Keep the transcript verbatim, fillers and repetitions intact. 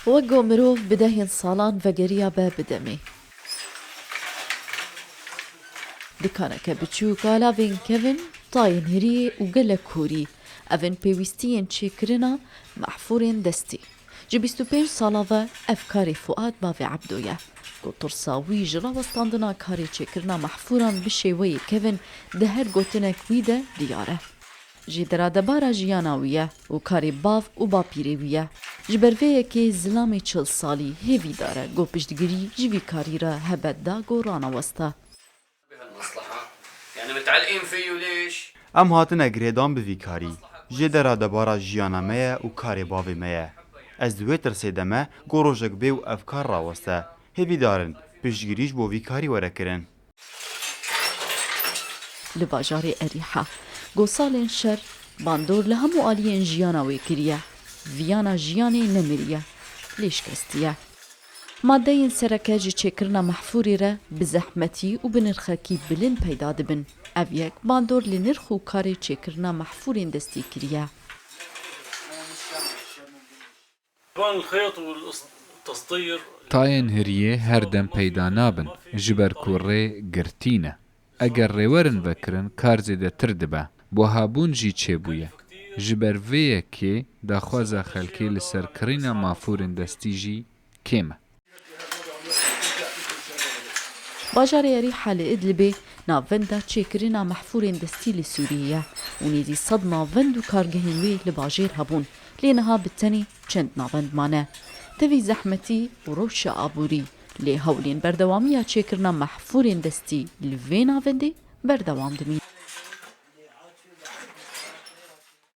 Wek ku mirov bi dehên salan vegeriyabe bi demê. Dikaneke biçûk, alavên kevin, tayên hiriyê û gelek korî, ev in pêwîstiyên çêkirina mehfûrên destî. Ji bîst û pênc sala ve ev karê Fuad bavê Ebdo ye, ku tirsa wî ji rawestandina karê çêkirina mehfûran bi şêweyê kevin di her gotinek wî de diyar e. Jêdera debara jiyana wî ye û karê bav û bapîrê wî ye. Ji ber vê yekê zilamê çil salî hêvîdar e ku piştgirî ji vî karî re hebe da ku raneweste. بهالمصلحة. يعني متعلقين فيه ليش؟ Em hatine girêdan bi vî karî. Jêdera debara jiyana me ye û karê bavê me ye. Ez di wê tirsê de me ku rojek bê û ev kar raweste. Hêvîdar in, piştgirî ji bo vî karî were kirin. Li bajarê Erîha, ku salên şer bandor li hemû aliyên jiyana wê kiriye, viyana jiyanê nemiriye, lê şikestiye. Madeyên sereke ji çêkirina mehfûrê re bi zehmetî û bi nirxekî bilind peyda dibin. Ev yek bandor li nirx û karê çêkirina mehfûrên destî kiriye. الخيط والتسطير. Tayên hiriyê her dem peyda nabin, ji ber ku rê girtî ne. Eger rê werin vekirin, kar zêdetir dibe. Buhabûn jî çêbûye. Ji ber vê yekê daxwaza xelkê li ser kirîna mafûrên destî jî kêm e. Bajarê Erîha li Idlibê navenda çêkirina mehfûrên destî li Sûriyê ye û nêzî sed navend û kargehên wê li bajêr hebûn, lê niha bi tenê çend navend mane. Tevî zehmetî û rewşa aborî, lê hewlên berdewamiya çêkirina mehfûrên destî li vê navendê berdewam dimîne.